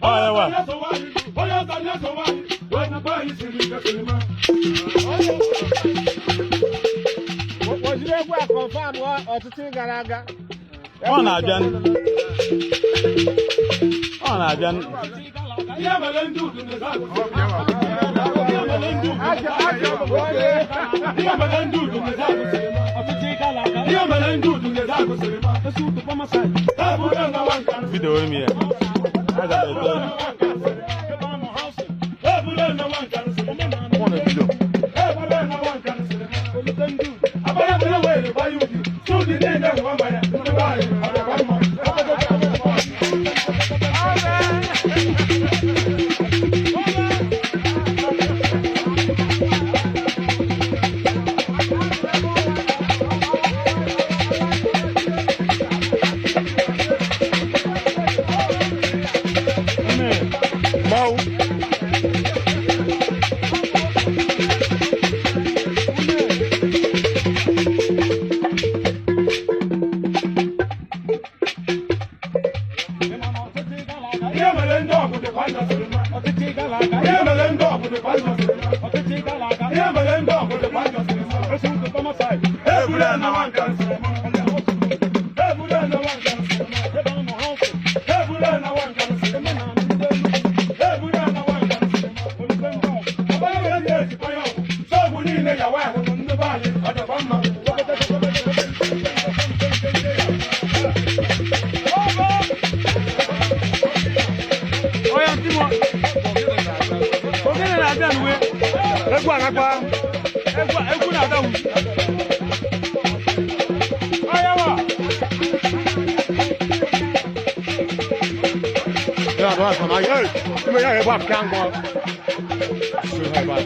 Ọ ya wa. Woziri egwu a confirm ọchịchị gara aga. Ọ na-abịa. Ọ na-abịa. Video m ya. Aga m ete egwu. Mụ na video. Mmanwụ. Oya ntị mụ. Ogene na-abịa n'uwe. Egwu anakwa. Egwu egwu na-ada wu. Oya wa. Ya ba sama ye. Ime ya ba kan go. Su ha ba.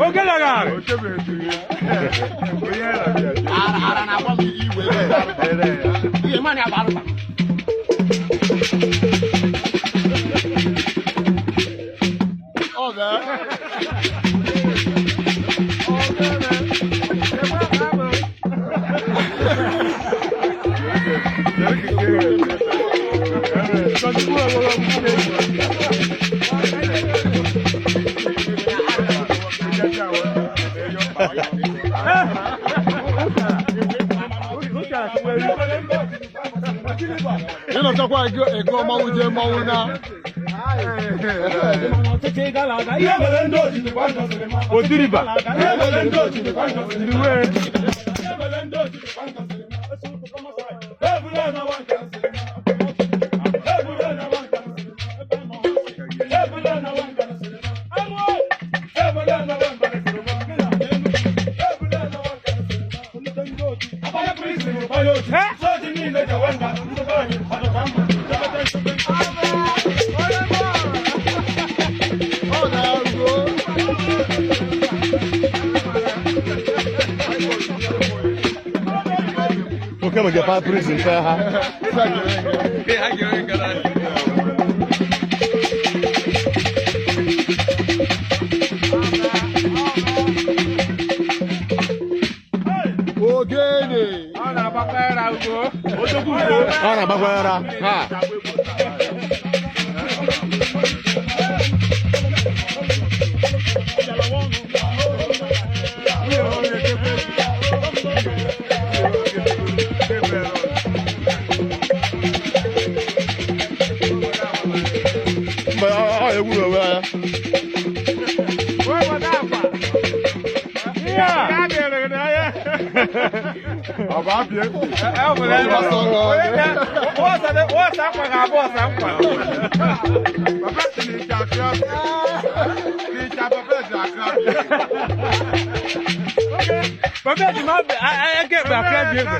Ogene ga. Ịnọchakwa ego mmanwụ jee mmanwụ na. Odiriba. Iwe. Ọ na-arụ. Oke ma gepa prison fe ha. Ogene. Ọ na-agbakwa ara ugo. Ọ na-agbakwa ara. Ha. Mba, ọ egwuru onwe ya. Wee weta akwa. Ihe a. Ka a dịrị gị n'anya. Ọ bụ abịa. E nwere ebe. Onye ka- wọsa nkwa ga-abụ ọsa nkwa. Papa eji m aka ekpe aka ebi egbe.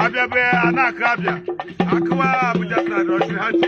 Abịa be a na-akụ abịa akụwa Abuja side ọchịrị ha chi.